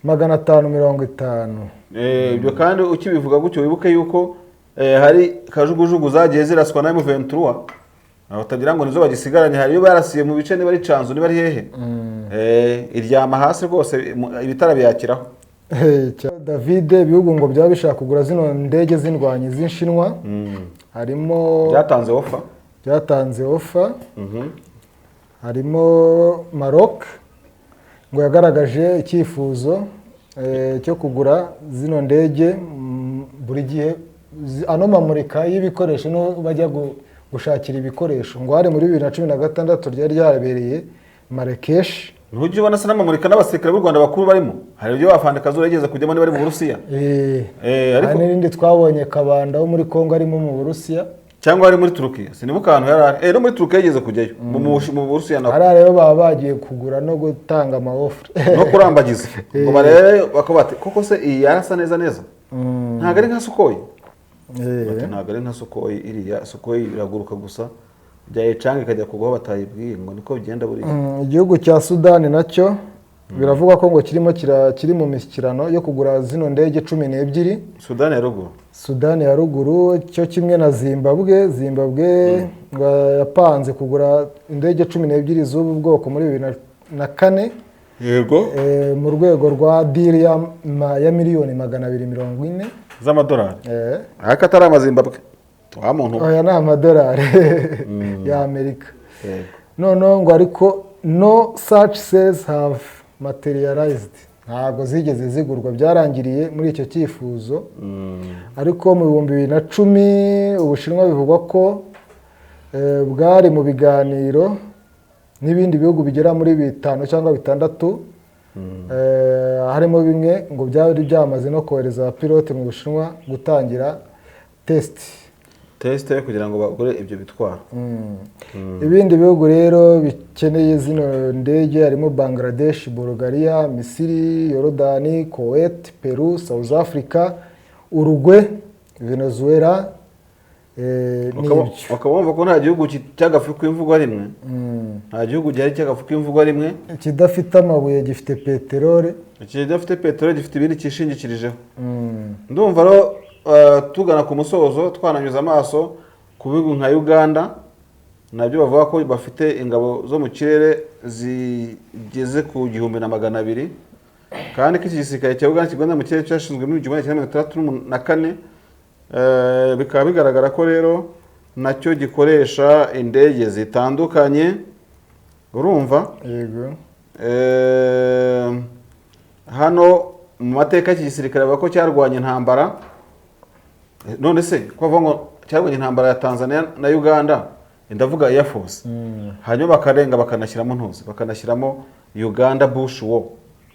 2550.
Ibyo kandi ukibivuga gutyo, wibuke yuko hari kajugujugu zagiye ziraswa na M23, aho utagira ngo nizo bagisigaranye. Hari iyo barasiye mu bice, niba ari Canzu, niba ari hehe, iryama hasi rwose, ibitara biyakiraho.
David, ibihugu ngo byaba bishaka kugura zino ndege z'indwanyi z'inshinwa harimo
Byatanze offer.
Byatanze offer. Harimo Maroc, ngo yagaragaje icyifuzo cyo kugura zino ndege. Buri gihe ano mamurika y'ibikoresho no bajya gushakira ibikoresho, ngo hari muri 2016 ryari ryabereye Marrakesh.
Ntujya ubona se n'amamurika n'abasirikare b'u Rwanda bakuru barimo? Hari ibyo bafande Kazura yigeze kujyamo niba ari mu Burusiya.
Hari
Ariko
n'irindi twabonye Kabanda wo muri Congo arimo mu Burusiya.
Cyangwa ari muri Turukiya, sinibuka ahantu yari ari. No muri Turukiya yigeze kujyayo, mu Burusiya naho.
Hariya rero baba bagiye kugura no gutanga ama offre.
No kurambagiza ngo barebe, bakavuga bati: "Koko se iyi yarasa neza neza, ntabwo ari nka Sukhoi?" Bati: "Ntabwo ari nka Sukhoi, iriya Sukhoi iraguruka gusa, byayicanga ikajya kugwaho batayibwiye." Ngo niko bigenda buriya.
Igihugu cya Sudani nacyo biravugwa ko ngo kirimo kiri mu mishyikirano yo kugura zino ndege 12.
Sudani ya Ruguru.
Sudani ya Ruguru, cyo kimwe na Zimbabwe. Zimbabwe ngo yapanze kugura indege 12 z'ubu bwoko muri 2004. Mu rwego rwa deal ya miliyoni 240
z'amadolari.
Eh,
Ariko atari amazimbabwe wa muntu we.
Aya ni amadolari y'Amerika. Noneho ngo ariko no such sales have materialized, ntabwo zigeze zigurwa, byarangiriye muri icyo cyifuzo. Ariko mu 2010 Ubushinwa bivugwa ko bwari mu biganiro n'ibindi bihugu bigera muri bitanu cyangwa bitandatu, harimo bimwe ngo byari byamaze no kohereza abapilote mu Bushinwa gutangira test.
Test kugira ngo bagure ibyo bitwaro.
Ibindi bihugu rero bikeneye zino ndege harimo Bangladesh, Bulgaria, Misiri, Yorodani, Kuwait, Peru, South Africa, Uruguay, Venezuela, n'ibyo.
Bakaba bumva ko nta gihugu cy'agafu k'imvugo rimwe, nta gihugu gihari cy'agafu k'imvugo rimwe.
Ikidafite amabuye gifite peteroli.
Kidafite peteroli gifite ibindi cyishingikirijeho. Ndumva rero tugana ku musozo, twananyuze amaso ku bihugu nka Uganda, nabyo bavuga ko bafite ingabo zo mu kirere zigeze ku 1200, kandi ko iki gisirikare cya Uganda kirwanira mu kirere cyashinzwe muri 1964. Bikaba bigaragara ko rero nacyo gikoresha indege zitandukanye, urumva?
Yego.
Hano mu mateka y'iki gisirikare bavuga ko cyarwanya intambara. None se ko bavuga ngo cyarwanya intambara ya Tanzania na Uganda, ndavuga Air Force, hanyuma bakarenga bakanashyiramo ntuzi, bakanashyiramo Uganda Bush War,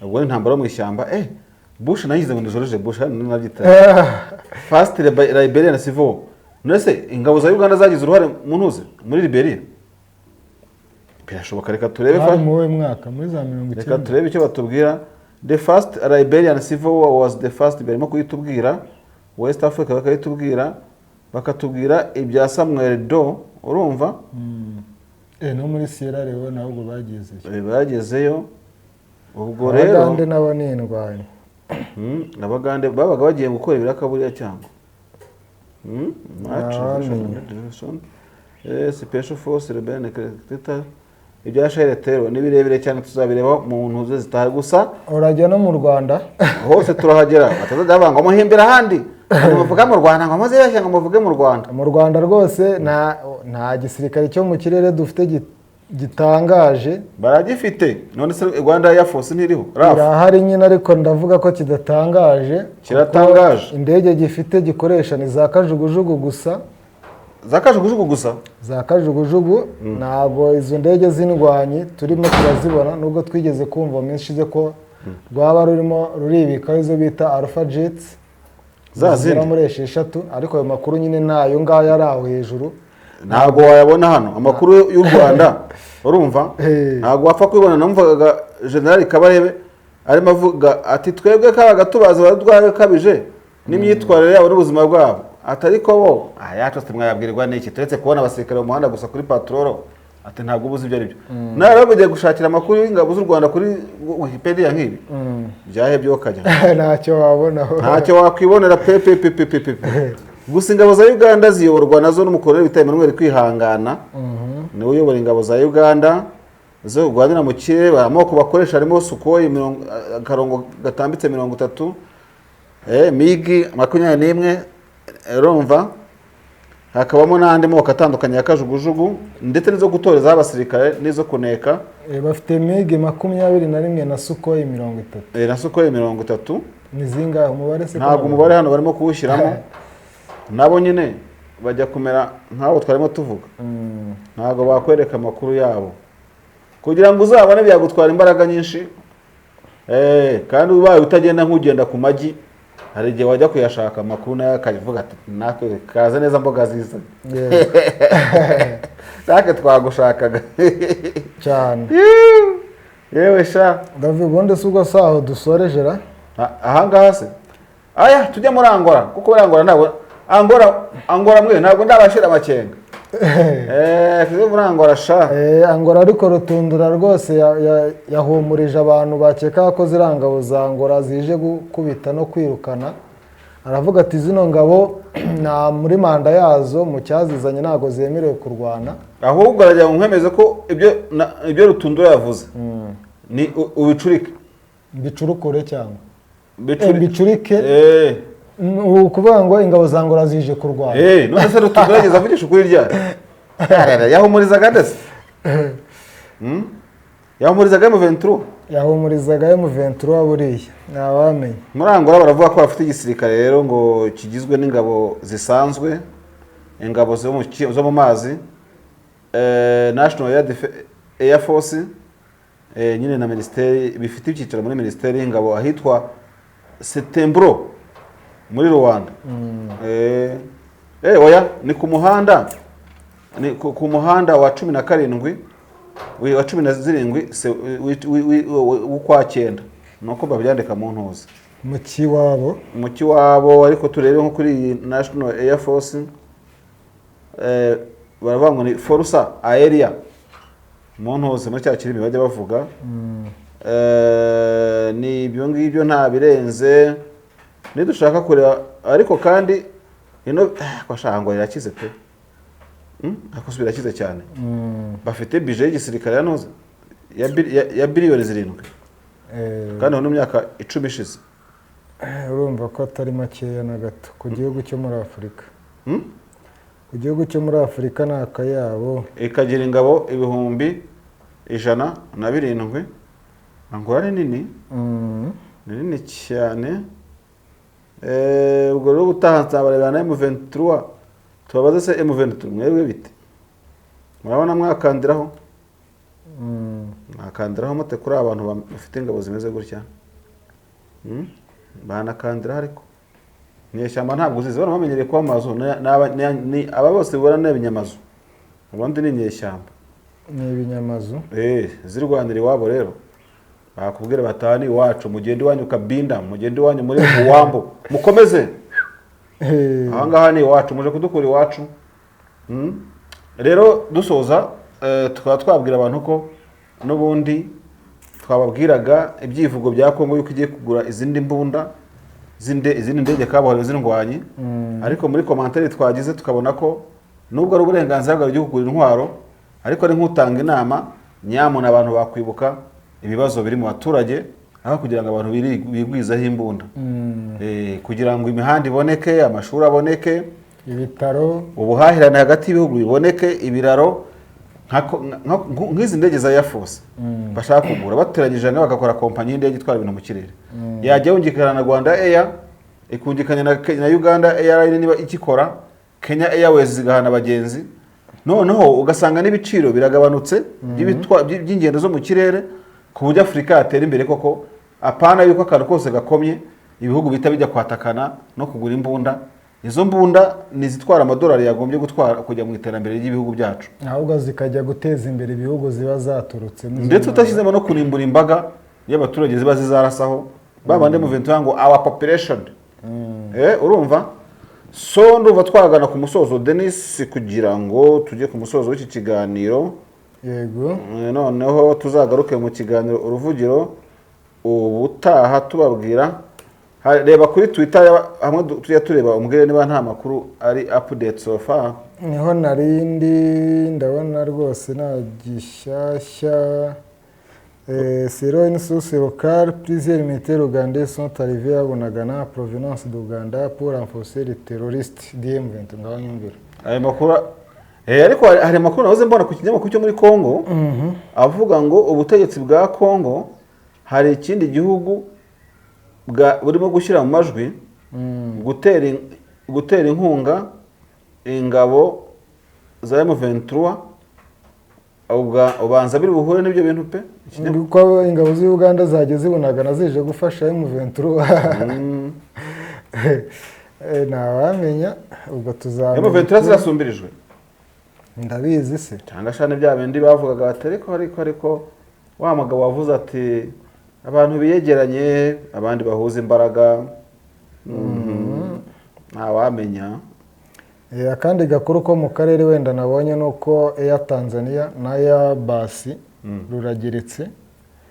ubwo ni intambara yo mu ishyamba. Bush nayize ngo ni George Bush, hano nabyita First Liberian Civil War. None se ingabo za Uganda zagize uruhare mu ntuze muri Liberia? Birashoboka, reka turebe.
Hari mu wuhe mwaka? Muri za mirongo
Reka
icyenda
turebe icyo batubwira. The first Liberian Civil War was the first, barimo kuyitubwira. West Africa bakayitubwira, bakatubwira ibya Samuel Doe, urumva?
No muri Sierra Leone ahubwo bagezeyo.
Bagezeyo ubwo rero.
Abagande nabo ni indwanyi.
Abagande babaga bagiye gukora ibiraka buriya cyangwa
Ntawamenya.
Special Force Rebel Recruiter, ibya Charles ni birebire cyane, tuzabireba mu ntuze zitaha gusa.
Urajya no mu Rwanda.
Hose turahagera, batazajya bavuga ngo muhimbira ahandi, ngo muvuge mu Rwanda, ngo muzibeshye ngo muvuge mu Rwanda.
Mu Rwanda rwose nta gisirikare cyo mu kirere dufite gitangaje.
Baragifite. None se Rwanda Air Force ntiriho, RAF?
Irahari nyine, ariko ndavuga ko kidatangaje.
Kiratangaje.
Kuko indege gifite gikoresha ni za kajugujugu gusa.
Za kajugujugu gusa.
Za kajugujugu. Ntabwo izo ndege z'indwanyi turimo turazibona, nubwo twigeze kumva mu minsi ishize ko rwaba rurimo ruribikaho izo bita Alpha Jets
Za
zigera
zindi.
muri 6, ariko ayo makuru nyine nayo ngayo ari aho hejuru.
Ntabwo wayabona hano amakuru y'u Rwanda, urumva? Ntabwo wapfa kubibona. Namvugaga General Kabarebe arimo avuga ati: "Twebwe kabaga tubazi abarwayi kabije n'imyitwarire yabo n'ubuzima bwabo." Atari ko bo ayacu mwayabwirwa n'iki, turetse kubona abasirikare mu muhanda gusa kuri patrol? Ati ntabwo ubuzi ibyo ari byo. Nawe rero mugiye gushakira amakuru y'ingabo z'u Rwanda kuri Wikipedia nk'ibi byahebye ukajya
Ntacyo wabonaho.
Ntacyo wakwibonera pe pe pe pe pe pe pe. Gusa ingabo za Uganda ziyoborwa nazo n'umukoloneli bita Emmanuel Kwihangana, niwe uyobora ingabo za Uganda zo rwanira mu kirere. Amoko bakoresha harimo Sukhoi akarongo gatambitse 30, MiG 21, urumva hakabamo n'andi moko atandukanye ya kajugujugu, ndetse n'izo gutorezaho abasirikare n'izo kuneka.
Bafite MiG 21 na Sukhoi 30.
Na Sukhoi 30.
Ni zingahe umubare se?
Ntabwo umubare hano barimo kuwushyiramo. Nabo nyine bajya kumera nk'abo twarimo tuvuga, ntabwo bakwereka amakuru yabo. Kugira ngo uzabone byagutwara imbaraga nyinshi, kandi ubaye utagenda nk'ugenda ku magi, hari igihe wajya kuyashaka amakuru nayo akavuga ati natwe kaze neza mboga ziza, natwe twagushakaga.
Cyane.
Yewe sha.
David, ubundi si ubwo si aho dusoreje ra?
Ahangaha se aya tujya muri Angola, kuko muri Angola ntabwo Angola mwe ntabwo ndabashira amakenga. Tujye muri Angola sha.
Angola ariko Rutundura rwose yahumurije abantu bakeka ko ziriya ngabo za Angola zije gukubita no kwirukana. Aravuga ati zino ngabo nta muri manda yazo mu cyazizanye, ntabwo zemerewe kurwana.
Ahubwo aragira ngo nkwemeze ko ibyo Rutundura yavuze ni ubicurike.
Mbicurukure cyangwa
Mbicurike.
Mbicurike. Ni ukuvuga ngo ingabo za Angola zije kurwana.
None se Rutundura yageze avugisha ukuri ryari? Yahumurizaga ndetse. Yahumurizaga M23.
Yahumurizaga M23, buriya ntawamenya.
Muri Angola baravuga ko bafite igisirikare rero ngo kigizwe n'ingabo zisanzwe, ingabo zo mu mazi, National Air Force, nyine na minisiteri, bifite ibyicaro muri minisiteri y'ingabo ahitwa Setembro muri Rwanda. Oya, ni ku muhanda, ni ku muhanda wa 17 wa 17 w'ukwa cyenda, nuko babyandika mu ntuza.
Mu kiwabo.
Mu kiwabo. Ariko turebe nko kuri iyi National Air Force, baravuga ngo ni Força Aérea mu ntuze, muri cya kirimi bajya bavuga. Ni ibyo ngibyo, nta birenze nidushaka kureba. Ariko kandi ino ko ngo irakize pe. Ariko si birakize cyane. Bafite budget y'igisirikare ya ntuze ya biliyoni 7, kandi aho ni mu myaka 10 ishize.
Urumva ko atari makeya na gato ku gihugu cyo muri Afurika. Ku gihugu cyo muri Afurika ni akayabo.
Ikagira ingabo 107,000. Angola ni nini, ni nini cyane. Ubwo rero ubutaha nzabarebana na M23, tubabaze se M23 mwebwe bite, murabona mwakandiraho? Mwakandiraho mute kuri abantu bafite ingabo zimeze gutya? Banakandiraho ariko inyeshyamba ntabwo uzizi, bano bamenyereye kuba mu mazu. Ni aba bose ubona ni ibinyamazu, ubundi ni inyeshyamba.
Ni ibinyamazu.
Zirwanira iwabo rero bakubwira batani iwacu, mugende iwanyu Kabinda, mugende iwanyu muri Uwambo, mukomeze. Ahangaha ni iwacu, muje kudukura iwacu. Rero dusoza, tukaba twabwira abantu ko n'ubundi twababwiraga ibyivugo bya Kongo yuko igiye kugura izindi mbunda izindi ndege kabuhariwe z'indwanyi. Ariko muri commentaire twagize tukabona ko nubwo ari uburenganzira bwawe bwo kugura intwaro, ariko ari nk'utanga inama, nyamuna abantu bakwibuka ibibazo biri mu baturage aho kugira ngo abantu bigwizeho imbunda. Kugira ngo imihanda iboneke, amashuri aboneke,
ibitaro,
ubuhahirane hagati y'ibihugu biboneke, ibiraro, nk'izi ndege za Air Force bashaka kugura, bateranyije hamwe bagakora kompanyi y'indege itwara ibintu mu kirere, yajya yungikana na Rwanda Air, ikungikanya na Uganda Airline niba ikikora, Kenya Airways zigahana abagenzi, noneho ugasanga n'ibiciro biragabanutse by'ingendo zo mu kirere, ku buryo Afurika yatera imbere koko, apana yuko akantu kose gakomye ibihugu bihita bijya kwatakana no kugura imbunda. Izo mbunda ni izitwara amadolari yagombye gutwara kujya mu iterambere ry'ibihugu byacu,
ahubwo zikajya guteza imbere ibihugu ziba zaturutsemo izo
ndetse
ntwaro.
Utashyizemo no kurimbura imbaga y'abaturage ziba zizarasaho, babandi mu bintu ngo our population. Urumva So ndumva twagana ku musozo, Denis, kugira ngo tujye ku musozo w'iki kiganiro.
Yego.
Noneho tuzagaruke mu kiganiro Uruvugiro ubutaha tubabwira. Reba kuri Twitter hamwe tujya tureba, umbwire niba nta makuru ari update so far.
Niho narindi, ndabona rwose nta gishyashya. Selon une source locale, plusieurs militaires ougandais sont arrivés à Bunagana, provenance d'Ouganda, pour renforcer les terroristes d'M23. Ngaho nyumvira.
Ayo makuru, ariko hari amakuru nahoze mbona ku kinyamakuru cyo muri Congo avuga ngo ubutegetsi bwa Congo hari ikindi gihugu burimo gushyira mu majwi gutera inkunga ingabo za M23. Ubanza biri buhure n'ibyo bintu pe.
Uko ingabo z'u Uganda zageze i Bunagana zije gufasha M23. Ntawamenya, ubwo tuzamenya.
M23 zirasumbirijwe.
Ndabizi se?
Cyangwa shane bya bindi bavugaga bati ariko wa mugabo wavuze ati abantu biyegeranye, abandi bahuza imbaraga. Ntawamenya.
Akandi gakuru ko mu karere wenda nabonye ni uko Air Tanzania na Airbus rurageretse.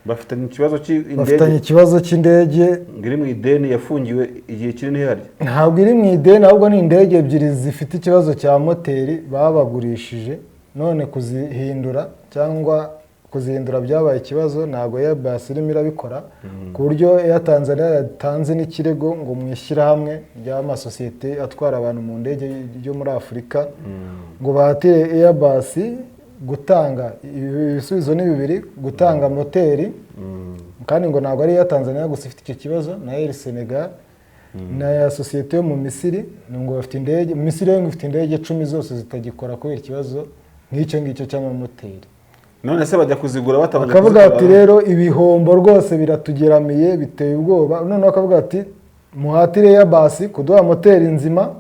Bafitanye ikibazo cy'indege.
Bafitanye ikibazo cy'indege.
Ngo iri mu ideni, yafungiwe igihe kinini ihari.
Ntabwo iri mu ideni, ahubwo ni indege ebyiri zifite ikibazo cya moteri babagurishije, none kuzihindura cyangwa kuzihindura byabaye ikibazo. Ntabwo Airbus irimo irabikora, ku buryo Air Tanzania yatanze n'ikirego ngo mu ishyirahamwe ry'amasosiyete atwara abantu mu ndege ryo muri Afurika, ngo bahatire Airbus gutanga ibisubizo. Ni bibiri: gutanga moteri, kandi ngo ntabwo ari iya Tanzania gusa ifite icyo kibazo, na Air Senegal na ya sosiyete yo mu Misiri, ni ngo bafite indege. Misiri yo ngo ifite indege 10 zose zitagikora kubera ikibazo nk'icyo ngicyo cy'amamoteri.
None se bajya kuzigura batabanje
Bakavuga ati
kuzikora?
rero ibihombo rwose biratugeramiye, biteye ubwoba. Noneho bakavuga ati muhatire Airbus kuduha moteri nzima,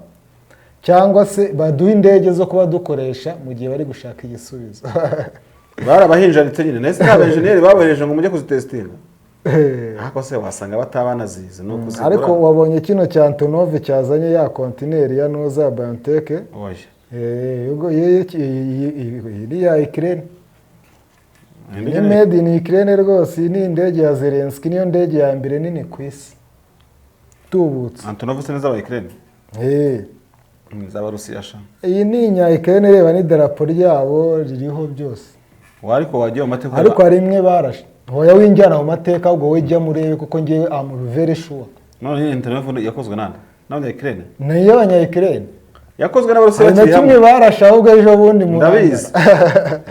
cyangwa se baduhe indege zo kuba dukoresha mu gihe bari gushaka igisubizo.
Barabahinjaritse nyine. Nese nta benjeniyeri babohereje ngo mujye kuzitesitinga? Ariko se wasanga batabanazizi ni ukuzigura.
Ariko wabonye kino cya Antonov cyazanye ya kontineri ya Noza BioNTech?
Oya.
Ubwo iriya Ukraine ni made in Ukraine rwose. Iyi ni indege ya Zelensky, niyo ndege ya mbere nini ku isi tubutse.
Antonov se n'iz'aba Ukraine? Iz'Abarusiya sha.
Iyi ni inya Ukraine, reba n'idarapo ryabo ririho byose.
Wa, ariko wagiye mu mateka.
Ariko hari imwe barashe. Hoya, winjyana mu mateka, ahubwo wowe jya murebe, kuko ngewe am very sure.
None iyi Antonov yakozwe nande? N'abanya Ukraine?
Ni iy'abanya Ukraine.
Yakozwe n'Abarusiya
Hari na
bakiri
kimwe
hamwe.
barashe ahubwo ejo bundi mu
Ndabizi,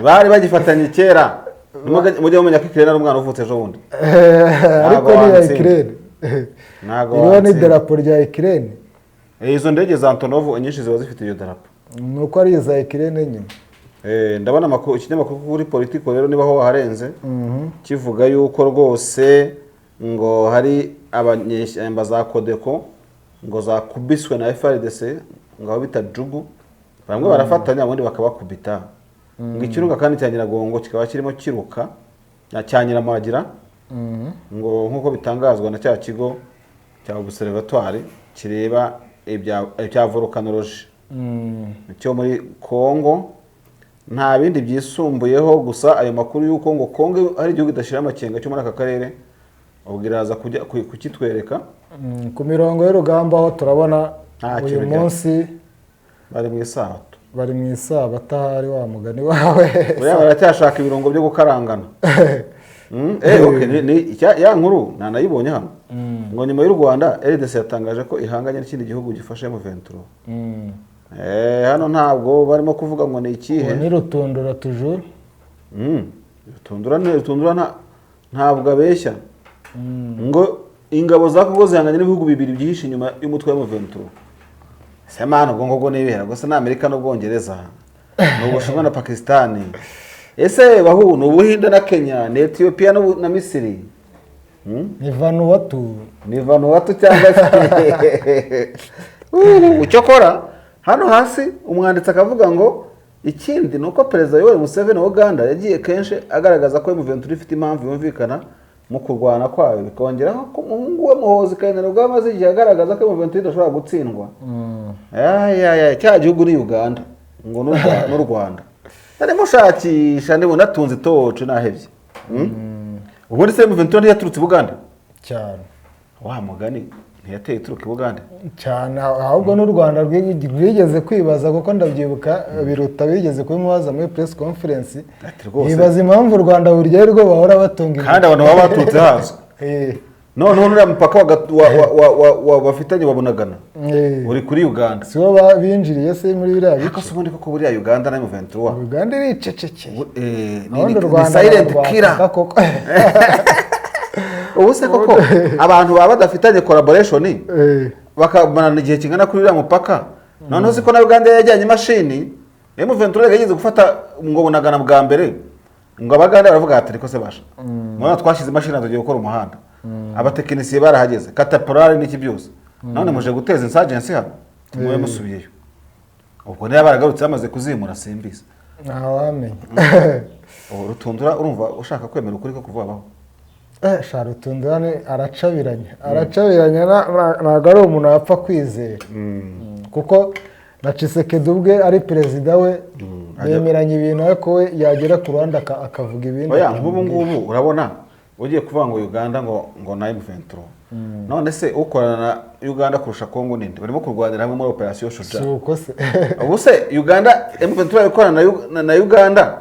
bari bagifatanye kera. Mujye mumenya ko Ukraine ari umwana uvutse ejo bundi.
Ariko ni iya
Wantsinda.
Ukraine.
Ntabwo
Iriho
wantsinda.
n'idarapo rya Ukraine.
Izo ndege za Antonov nyinshi ziba zifite iyo darapo.
Ni uko ari iza Ukraine nyine.
Ndabona amakuru, ikinyamakuru kuri Politico rero, niba aho waharenze, kivuga yuko rwose ngo hari abanyeshyamba za Codeco ngo zakubiswe na FARDC, ngo aho bita Jugu, bamwe barafatanya ubundi bakabakubita. Ngo ikirunga kandi cya Nyiragongo kikaba kirimo kiruka na cya Nyiramwagira, ngo nk'uko bitangazwa na cya kigo cya Observatoire kireba ibya volcanology cyo muri Congo. Nta bindi byisumbuyeho, gusa ayo makuru y'uko ngo Congo ari igihugu idashyira amakenga cyo muri aka karere, ubwo iraza kujya kukitwereka.
Ku mirongo y'urugamba aho turabona
Nta
uyu
kintu
munsi
bari mu isabato.
Bari mu isabato ahari wa mugani wawe.
Buriya baracyashaka ibirungo byo gukarangana. Okay, ya nkuru nanayibonye hano, ngo nyuma y'u Rwanda, RDC yatangaje ko ihanganye n'ikindi gihugu gifashe M23. Hano ntabwo barimo kuvuga ngo ni ikihe.
Uwo ni Rutundura tujuru.
Rutundura Rutundura ntabwo abeshya, ngo ingabo za Kongo zihanganye n'ibihugu bibiri byihishe inyuma y'umutwe wa M23. Semana ubwo ngubwo nibera gusa ni Amerika n'Ubwongereza, ni Ubushinwa na Pakistani, ese bahu ni Ubuhinde na Kenya, ni Ethiopia na Misiri?
Ni Vanuatu.
Ni Vanuatu cyangwa se cyokora hano hasi umwanditsi akavuga ngo ikindi ni uko Perezida Yoweri Museveni wa Uganda yagiye kenshi agaragaza ko M23 ifite impamvu yumvikana. Mu kurwana kwayo bikongeraho ko umuhungu we Muhozi Kainerugaba amaze igihe agaragaza ko M23 idashobora gutsindwa. Ayaya, cya gihugu ni Uganda ngo n'u Rwanda. Narimo nshakisha, ndimo natunze itoci, nahebye. Ubundi se M23 ntiyaturutse i Bugande?
Cyane.
Wa mugani, ntiyateye ituruka i Bugande?
Cyane, ahubwo n'u Rwanda rwigeze kwibaza, kuko ndabyibuka Biruta bigeze kubimubaza muri press conference.
Ati rwose.
Yibaza impamvu u Rwanda buri gihe rwo bahora batunga
Kandi abantu baba baturutse hazwi. Noneho nuriya mupaka wa bafitanye wa Bunagana uri kuri Uganda.
Si bo binjiriye se muri biriya
Ariko
bice?
se ubundi koko buriya Uganda na M23
Uganda iricecekeye.
Ni
Ubundi u
ni
Rwanda
silent
barwataka
killer.
koko.
Ubu se koko abantu baba badafitanye collaboration bakamarana igihe kingana kuri uriya mupaka? Noneho siko na Uganda yajyanye imashini, M23 yageze gufata ngo Bunagana bwa mbere, ngo Abagande baravuga ati: "Ariko se basha, murabona twashyize imashini, tugiye gukora umuhanda, abatekinisiye barahageze, Caterpillar n'iki byose, none muje guteza insurgency hano, mube musubiyeyo." Ubwo niba baragarutse bamaze kuzimura, simbizi.
Ntawamenya.
Ubu Rutundura, urumva ushaka kwemera ukuri ko kuvuga abaho?
Sha, Rutundura aracabiranya, aracabiranya, ntabwo ari umuntu wapfa kwizera. Kuko na Tshisekedi ubwe ari perezida we bemeranya ibintu, ariko we yagera ku ruhande akavuga ibindi.
Oya, nk'ubu ngubu urabona ugiye kuvuga ngo Uganda ngo na M23, none se ukorana na Uganda kurusha Congo ninde? Barimo kurwanira hamwe muri operation
Si
Shuja.
uko se?
Ubu se Uganda, M23 ikorana na Uganda,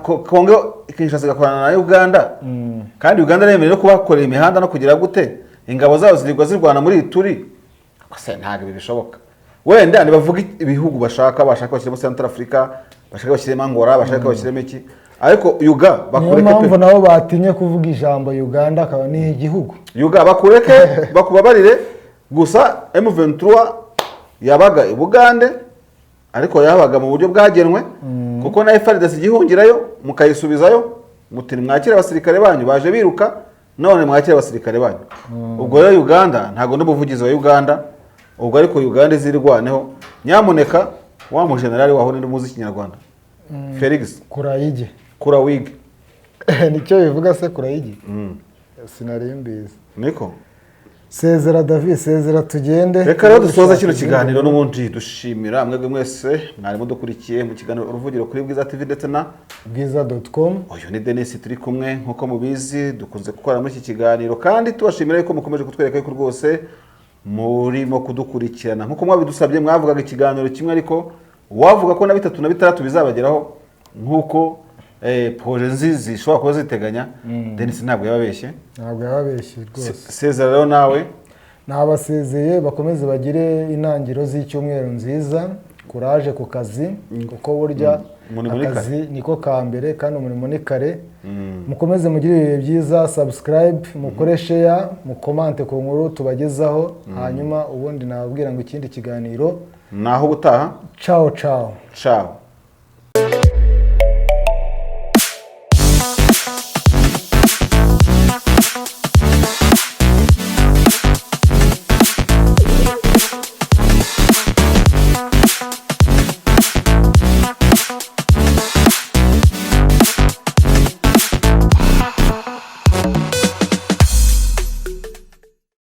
Congo Kinshasa igakorana na Uganda, kandi Uganda yemerewe no kubakorera imihanda no kugira gute, ingabo zabo zirirwa zirwana muri Ituri se? Ntabwo ibi bishoboka. Wenda ntibavuga ibihugu bashaka, bashaka bashyiremo Central Africa, bashaka bashyiremo Angola, bashaka bashyiremo iki, ariko Yuga
Niyo
bakureke
mpamvu
pe.
Nabo batinye kuvuga ijambo Uganda, akaba ni igihugu.
Yuga bakureke, bakubabarire gusa. M23 yabaga i Bugande, ariko yabaga mu buryo bwagenwe, kuko na FARDC igihungirayo mukayisubizayo muti: "Mwakire abasirikare banyu baje biruka, none mwakire abasirikare banyu." Ubwo rero Uganda, ntabwo n'umuvugizi wa Uganda ubwo, ariko Uganda izirwaneho nyamuneka. Wa mujenerali waho ni muzi Ikinyarwanda, Felix
Kurayige.
Kurawige.
Nicyo bivuga se kurayige? Sinari mbizi.
Niko.
Sezera David, sezera tugende.
Reka rero dusoza kino kiganiro n'ubundi dushimira mwebwe mwese mwari mudukurikiye mu kiganiro Uruvugiro kuri Bwiza TV ndetse na
Bwiza.com.
Uyu ni Denis turi kumwe, nk'uko mubizi dukunze gukora muri iki kiganiro, kandi tubashimira yuko mukomeje kutwereka yuko rwose murimo kudukurikirana nk'uko mwabidusabye. Mwavugaga ikiganiro kimwe, ariko wavuga ko na bitatu na bitandatu bizabageraho nk'uko projet nziza zishobora kuba ziteganya. Denis ntabwo yababeshye.
Ntabwo yababeshye rwose.
Sezera rero nawe.
Nabasezeye, bakomeze bagire intangiriro z'icyumweru nziza, kuraje ku kazi, kuko burya
Umurimo ni kare.
akazi niko ka mbere kandi umurimo ni kare. Mukomeze mugire ibihe byiza, subscribe, mukore share, mucommente ku nkuru tubagezaho, hanyuma ubundi nababwira ngo ikindi kiganiro
Naho ubutaha.
Ciao ciao.
Ciao.